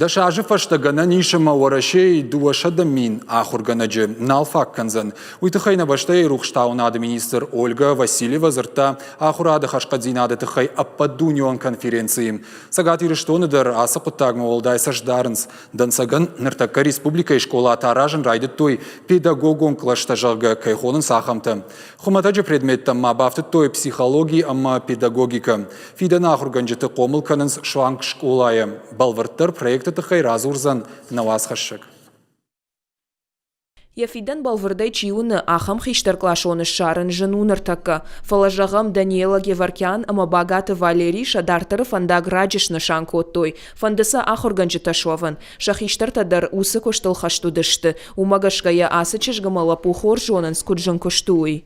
Дӕс азы фӕстӕ гӕнӕн ис ӕмӕ Уӕрӕсейы 200 000 ахуыргӕнӕджы нал фаг кӕндзӕн. Уый тыххӕй нӕ бӕстӕйы рухстауынады министр Ольга Васильева дзырдта ахуырады хӕрзхъӕддзинады тыххӕй ӕппӕтдунеон конференцийы. Цӕгат Ирыстоны дӕр ацы хъуыддагмӕ уӕлдай цӕст дарынц. Дӕнцӕгӕн, ныртӕккӕ республикӕйы скъолатӕ аразын райдыдтой педагогон кълӕстӕ, зӕгъгӕ, кӕй хонынц, ахӕмтӕ. Хуымӕтӕджы предметтӕм ма бафтыдтой психологи ӕмӕ педагогикӕ. Фидӕны ахуыргӕнджыты хъомыл кӕнынц суанг скъолайы. Бӕлвырддӕр проекты тыххӕй радзурдзӕн нӕ уацхӕссӕг. Йӕ фидӕн бӕлвырдӕй чи уыны, ахӕм хистӕркъласоны ссарын зын у ныртӕккӕ. Фӕлӕ, зӕгъӕм, Даниэла Геворкян ӕмӕ Багаты Валери сӕ дарддӕры фӕндаг раджы снысан кодтой. Фӕнды сӕ ахуыргӕнджытӕ суӕвын. Сӕ хистӕртӕ дӕр уыцы куыстыл хӕст уыдысты. Уымӕ гӕсгӕ йӕ ацы чызг ӕмӕ лӕппу хорз зонынц, куыд зын куыст у, уый.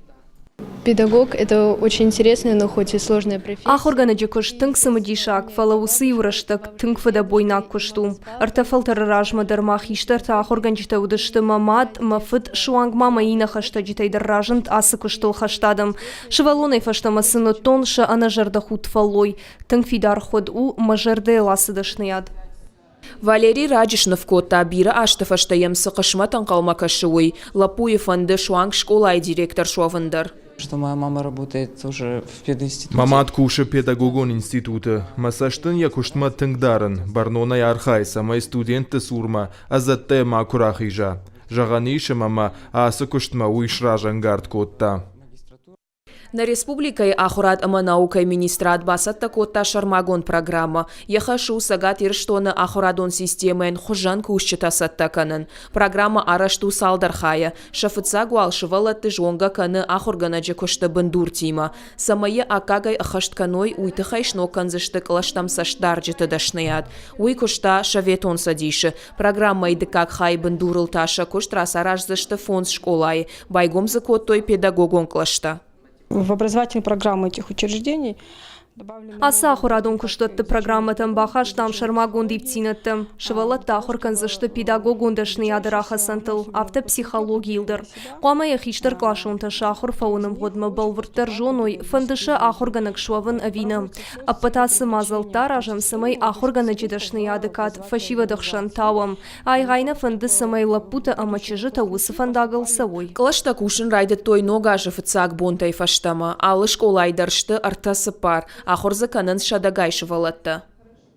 Педагог – это очень интересная, но хоть и сложная профессия. Ахуыргӕнӕджы куыст тынг цымыдисаг, фӕлӕ уыцы иу рӕстӕг тынг фыдӕбойнаг куыст у. Ӕртӕ фӕлтӕры размӕ дӕр ма хистӕртӕ ахуыргӕнджытӕ уыдысты мӕ мад, мӕ фыд, суанг ма мӕ иннӕ хӕстӕджытӕй дӕр разынд ацы куыстыл хӕст адӕм. Сывӕллонӕй фӕстӕмӕ сын уыдтон сӕ ӕнӕзӕрдӕхудт фӕллой. Тынг фидар хуыд у мӕ зӕрдӕйыл ацы дӕсныйад. Валерий раджы сныв кодта, бирӕ азты фӕстӕ йӕм цы хъысмӕт ӕнхъӕлмӕ кӕсы, уый. Лӕппуйы фӕнды суанг скъолайы директор суӕвын дӕр. Что моя мама работает тоже в пединституте. Мӕ мад кусы педагогон институты. Мӕ цӕст ын йӕ куыстмӕ тынг дарын, бӕрнонӕй архайы, цӕмӕй студентты цурмӕ ӕдзӕттӕ макуы рахиза. Зӕгъӕн ис, ӕмӕ мӕ ацы куыстмӕ уый сразӕнгард кодта. Нӕ республикӕйы Ахуырад ӕмӕ наукӕйы министрад бацӕттӕ кодта сӕрмагонд программӕ. Йӕ хӕс у Цӕгат Ирыстоны ахуырадон системӕйӕн хуызӕн кусджытӕ цӕттӕ кӕнын. Программӕ арӕзт у цалдӕр хайӕ. Сӕ фыццаг уал сывӕллӕтты зонгӕ кӕны ахуыргӕнӕджы куысты бындуртимӕ. Цӕмӕй йӕ аккагӕй ӕххӕст кӕной, уый тыххӕй сног кӕндзысты кълӕстӕм цӕстдарджыты дӕсныйад. Уый куыста Советон Цӕдисы. Программӕйы дыккаг хайы бындурыл та сӕ куыст рацараздзысты фондз скъолайы. Байгом дзы кодтой педагогон кълӕстӕ. В образовательную программу этих учреждений Ацы ахуырадон куыстуӕтты программӕтӕм бахастам сӕрмагонд ивддзинӕдтӕ. Сывӕллӕттӕ ахуыр кӕндзысты педагогон дӕсныйады рахӕцӕнтыл, афтӕ психологийыл дӕр. Хъуамӕ йӕ хистӕркъласонтӕ сӕ ахуыр фӕуыны мгъуыдмӕ бӕлвырддӕр зоной, фӕнды сӕ ахуыргӕнӕг суӕвын ӕви нӕ. Ӕппӕт ацы мадзӕлттӕ аразӕм, цӕмӕй ахуыргӕнӕджы дӕсныйады кад фӕсивӕды хсӕн тауӕм. Ай-гъай нӕ фӕнды, цӕмӕй лӕппутӕ ӕмӕ чызджытӕ уыцы фӕндагыл цӕуой. Кълӕстӕ кусын райдыдтой ног азы фыццаг бонтӕй фӕстӕмӕ. Алы скъолайы дӕр сты ӕртӕ-цыппар. Ахуыр дзы кӕнынц сӕдӕгай сывӕллӕттӕ.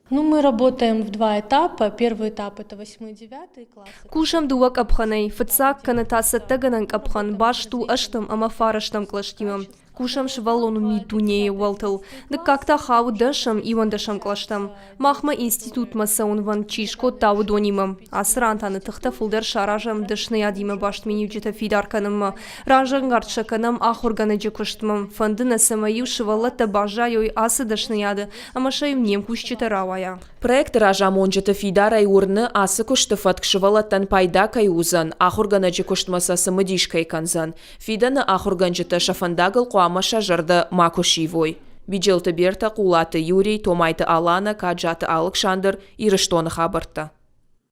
Ну, мы работаем в два этапа. Первый этап – это восьмой-девятый класс. Кусӕм дыууӕ къӕпхӕнӕй. Фыццаг кӕнӕ та цӕттӕгӕнӕн къӕпхӕн баст у ӕстӕм ӕмӕ фарӕстӕм кълӕстимӕ. Кусӕм сывӕллоны миддунейы ууӕлтыл. Дыккаг та хауы дӕсӕм, иуӕндӕсӕм кълӕстӕм. Махмӕ институтмӕ цӕуынвӕнд чи скодта, уыдонимӕ. Ацы ран та нӕ тыхтӕ фылдӕр саразӕм дӕсныйадимӕ баст миниуджытӕ фидар кӕнынмӕ. Разӕнгард сӕ кӕнӕм ахуыргӕнӕджы куыстмӕ. Фӕнды нӕ, цӕмӕй-иу сывӕллӕттӕ баззайой ацы дӕсныйады ӕмӕ сӕ-иу не мкусджытӕ рауайа. Проекты разамонджыты фидарӕй уырны, ацы куысты фӕтк сывӕллӕттӕн пайда кӕй уыдзӕн, ахуыргӕнӕджы куыстмӕ сӕ цымыдис кӕй кӕндзӕн. Фидӕны ахуыргӕнджытӕ сӕ фӕндагыл хъуамӕ сӕ зӕрдӕ макуы сивой. Биджелты Бертӕ, Хъулаты Юрий, Томайты Аланӕ, Каджаты Алыксандр, Ирыстоны хабӕрттӕ.